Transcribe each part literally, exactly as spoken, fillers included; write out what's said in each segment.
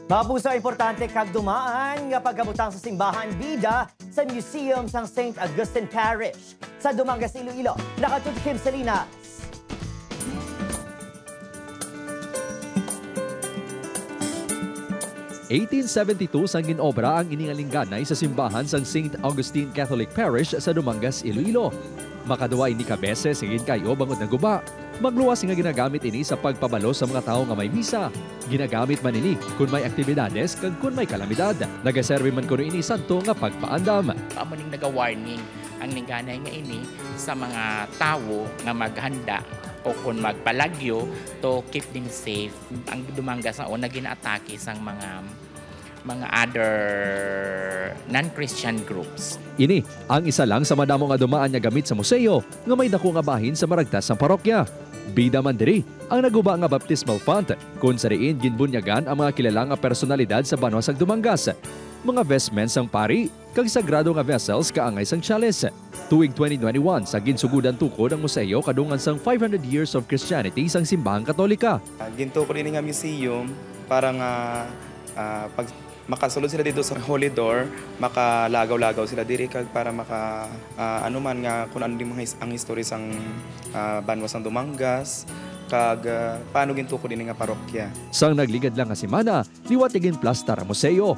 Mapusa, importante kag dumaan nga pagkabutang sa simbahan bida sa museum sang Saint Augustine Parish sa Dumangas, Iloilo. Nakatutok Kim Salinas. Eighteen seventy-two sang gin-obra ang ini nga lingganay sa simbahan sang Saint Augustine Catholic Parish sa Dumangas, Iloilo. Makaduwa ini ka beses nga ginkayo bangod naguba. Magluwas nga ginagamit ini sa pagpabalo sa mga tawo nga may misa. Ginagamit man ini kon may aktibidades kag kon may kalamidad. Nagaserbi man kuno ini santo nga pagpaandam. Amo ning naga-warning ang lingganay nga ini sa mga tawo nga maghanda o kon magpalagyo to keep them safe. Ang Dumangas nga una ginaatake sang mga mga other non-Christian groups. Ini ang isa lang sa madamo nga dumaan nga gamit sa museo nga may dako nga bahin sa maragtas sang parokya. Bida man diri ang naguba nga baptismal font, kon sa diin ginbunyagan ang mga kilala nga personalidad sa banwa sang Dumangas, mga vestments sang pari, kag sagrado nga vessels kaangay sang chalice. Tuig twenty twenty-one, sa ginsugodan tukod ang museo kadungan sang five hundred years of Christianity sang Simbahang Katolika. Ah, gintukod ini nga museum para nga ah, pag makasulod sila dito sa Holy Door, makalagaw-lagaw sila diri kag para maka ah, ano man nga kung ano din mga his- ang history sang ah, banwa sang Dumangas kag ah, paano gintukod ini nga parokya. Sang nagligad lang nga semana, liwat nga ginplastar ang museo.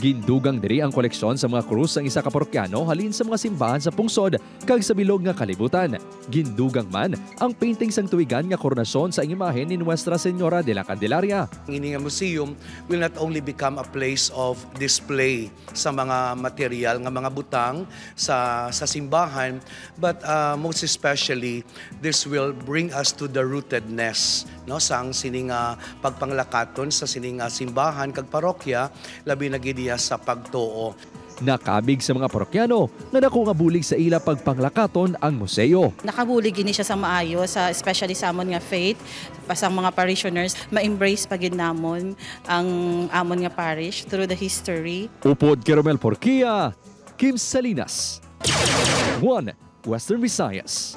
Gindugang diri ang koleksyon sa mga krus sang isa ka parokyano halin sa mga simbahan sa pungsod kag sa bilog nga kalibutan. Gindugang man ang painting sang tuigan nga koronasyon sa imahen ni Nuestra Señora de la Candelaria. Ang ini nga museum will not only become a place of display sa mga material nga mga butang sa sa simbahan, but uh, most especially this will bring us to the rootedness, no, sang sini nga pagpanglakaton sa sini nga simbahan kag parokya, labi na gid iya sa pagtuo. Nakabig sa mga parokyano nga dako nga bulig sa ila pagpanglakaton ang museo. Nakabulig ini siya sa maayo, sa, especially sa amon nga faith, pa sang mga parishioners, ma-embrace pa gid namon ang amon nga parish through the history. Upod kay Romel Porquia, Kim Salinas, One Western Visayas.